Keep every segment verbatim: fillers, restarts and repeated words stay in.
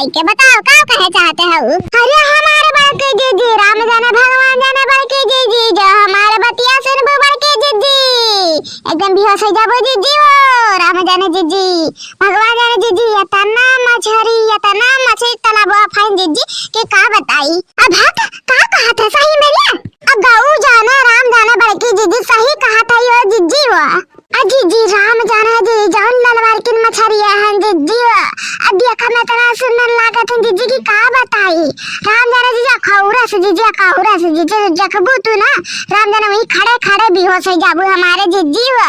के बताओ, का कहे चाहते हो? अरे हमारे बड़की जिज्जी, राम जाने भगवान जाने बड़की जिज्जी, जो हमारे बतिया सुनबू बड़की जिज्जी, एकदम बेहोश हो जाबू जिज्जी हो। राम जाने जिज्जी, भगवान जाने जिज्जी, इतना मछरी, इतना मछरी तालाबवा फाइन जिज्जी, कि का बताई। अब हक, का कहत है सही में रे? अब गऊ जाने, राम जाने बड़की जिज्जी, सही कहत है यो जिज्जी हो। आ जिज्जी, राम जाने जिज्जी, जौन ललवार किन मछरिया हन जिज्जी हो। आ देखा में इतना सुंदर लागत हन जिज्जी कि का बताई। राम जाने जिज्जी, अखौरा से जिज्जी, अखौरा से जिज्जी, जखबू तू ना, राम जाने वही खड़े खड़े बेहोश हो जाबू हमारे जिज्जी हो।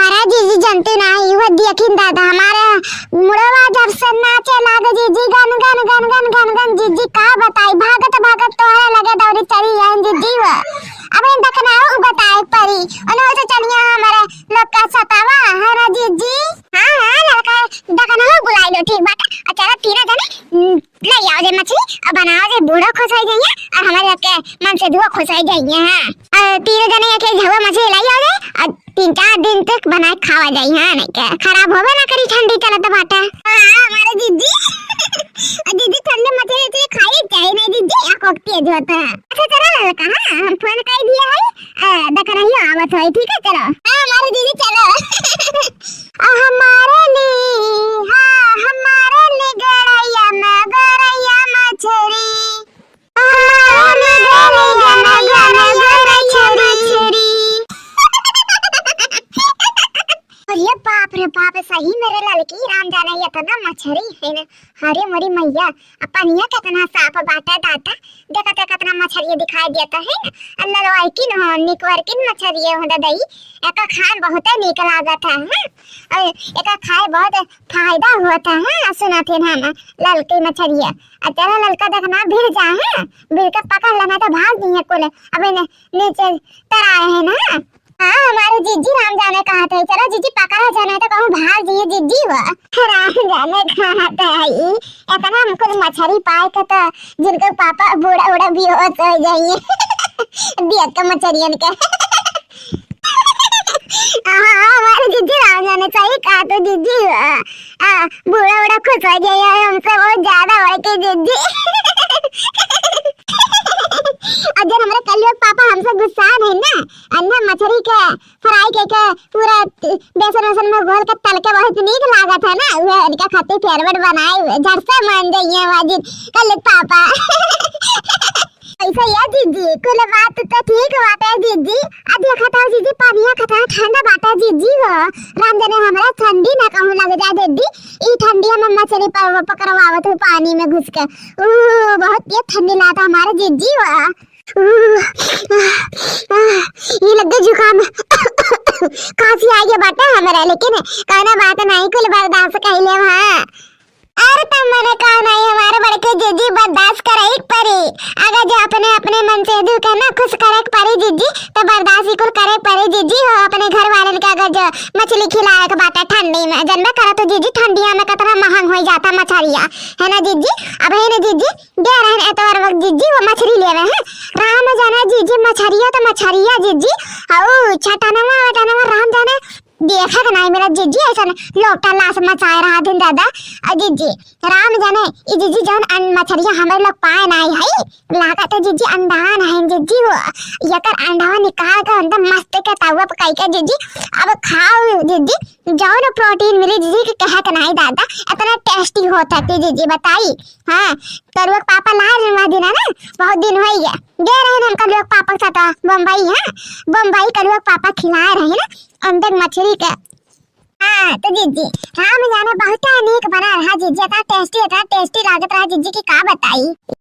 अरे जिज्जी, जनती नाही, वो देखिन दादा, हमारे मुड़वा जब से नाचे लागे जिज्जी, गन गन गन गन गन गन जिज्जी, का बताई, भागत भागत तोहरे लगे दौड़ी चली आइन जिज्जी वो। अब इन दखनाऊ बताए परी, उन्हों से चलिया हमारे लोग का सतावा है ना जिज्जी। हाँ, हाँ, लड़का दखनाऊ बुलाई लो, ठीक बात। अच्छा, तीनों जने, हम्म, ले आओ जे मछली और बनाओ जे, बूढ़ो खुश हो जाइए और हमारे लोग के मन से दुआ खुश हो जाइए। हाँ, और तीनों जने एक एक झउआ मछली ले आओ जे और तीन चार दिन तक बनाए खावा जाई। हाँ, नहीं के खराब होवे ना करी, ठंडी चलत बाटे। हाँ, हाँ, हमारे जिज्जी। और जिज्जी, ठंडी मछली तो खाई चाहिए, नहीं जिज्जी, आँख वाँख तेज होता है। अच्छा, चलो ललका, हाँ, हम फोन कर दिया है, अ, देख रही हो, आवत है, ठीक है, चलो। हाँ, हमारे जिज्जी, चलो। आ हमारे लिए, हाँ, हमारे लिए गड़ैया में गड़ैया मछरी। हमारे लिए गड़ैया में गड़ैया मछरी। अरे बाप रे बाप, सही में रे ललकी, राम जाने इतना मछरी है ना। अरे मोरी मैया, अब पनिया कितना साफ बाटे दादा, देखा तो कितना मछरिया दिखाई देता है ना। आ ललवाई किन हो, निकवर किन मछरिया हो दादा, ई एका खाए बहुते नीक लागत है, हाँ? और एका खाए बहुत फायदा होता है, सुना थे ना हम, ललकी मछरिया। आ चला ललका देखना भिड़ जा है, भिड़ के पकड़ लेना तो भाग दिए कुल, अब इन्हें नीचे तराए है ना। हाँ, हमारे जिज्जी राम जाने कहा थे, चलो जिज्जी पकड़ा जाना तो कहूँ भाग दिए जिज्जी वो। राम जाने कहा थे, ई इतना हम कुल मछरी पाए के तो जिनके पापा बूढ़ा बूढ़ा बेहोश हो जाइए। देख के मछरियन के। हाँ, हमारे जिज्जी राम जाने सही कहा तो जिज्जी वो। आ, बूढ़ा बूढ़ा खुश हो जाइए हमसे बहुत ज्यादा हो के जिज्जी। और जब हमारे कलयुग पापा हमसे गुस्सा है ना, अन्ना मछरी के फ्राई के, के पूरा बेसन वेसन में घोल के तल के बहुत नीक लागत है ना, वह इनका खातिर फेवरेट बनाए हुए, झट से मान जाइए वाजिन कलयुग पापा। ऐसा ये जिज्जी, कुल बात तो ठीक बाटे जिज्जी। अब देखा था जिज्जी, पानिया खतरा ठंडा बाटे जिज्जी हो। राम जाने हमरा ठंडी ना कहूँ लग जाए जिज्जी। ई ठंडी हम मछली प-, पकड़वावत हूँ पानी में घुस के। ऊ, बहुत ये ठंडी लागत हमारे जिज्जी हो। ऊ, आ, आ, ये लग गए जुकाम। खांसी आ गया बाटे हमरा, लेकिन कहना बात नहीं, कुल बर्दाश्त कर ले वहाँ। अरे तब मने का नहीं, हमारे बड़के जिज्जी बर्दाश्त करे के परी। अगर जो अपने, अपने मन से दुख है ना खुश करे के परी जिज्जी, तो बर्दाश्त ही कुल करे के परी जिज्जी हो। अपने घर वालन के अगर जो मछली खिलाए के बात है ठंडी में, जनबे करा तो जिज्जी ठंडिया में कितना महंग हो जाता मछरिया, है ना जिज्जी? अब है ना जिज्जी, दे रहे हैं एतवार वक्त जिज्जी वो मछली ले रहे हैं। राम जाने जिज्जी मछरिया तो मछरिया जिज्जी, और छटनवा वटनवा राम जाने देखा के नाई मेरा जिज्जी ऐसा लोटा लाश मचाए रहा दिन दादा। और जिज्जी, राम जाने, ई जिज्जी जौन अन-, मछरिया हमारे लोग पाए नाई है, लागत है जिज्जी अंडान है जिज्जी वो। यकर अंडावा निकाल के अंदर मस्त के तवा पकाई के जिज्जी, अब खाओ जिज्जी, जौन प्रोटीन मिली जिज्जी के कहत नाई दादा, इतना टेस्टी होता है जिज्जी बताई। हाँ, करुआ के पापा लाए रहे वह दिन है ना, बहुत दिन हो गया। गए रहे हम करुआ के पापा के साथ बम्बई, हाँ, बम्बई करुआ के पापा खिलाए रहे ना, अंडे के मछली के। हाँ, तो जिज्जी, राम जाने बहुत नीक बना रहा जिज्जी, इतना टेस्टी, इतना टेस्टी लागत रहा जिज्जी कि का बताई।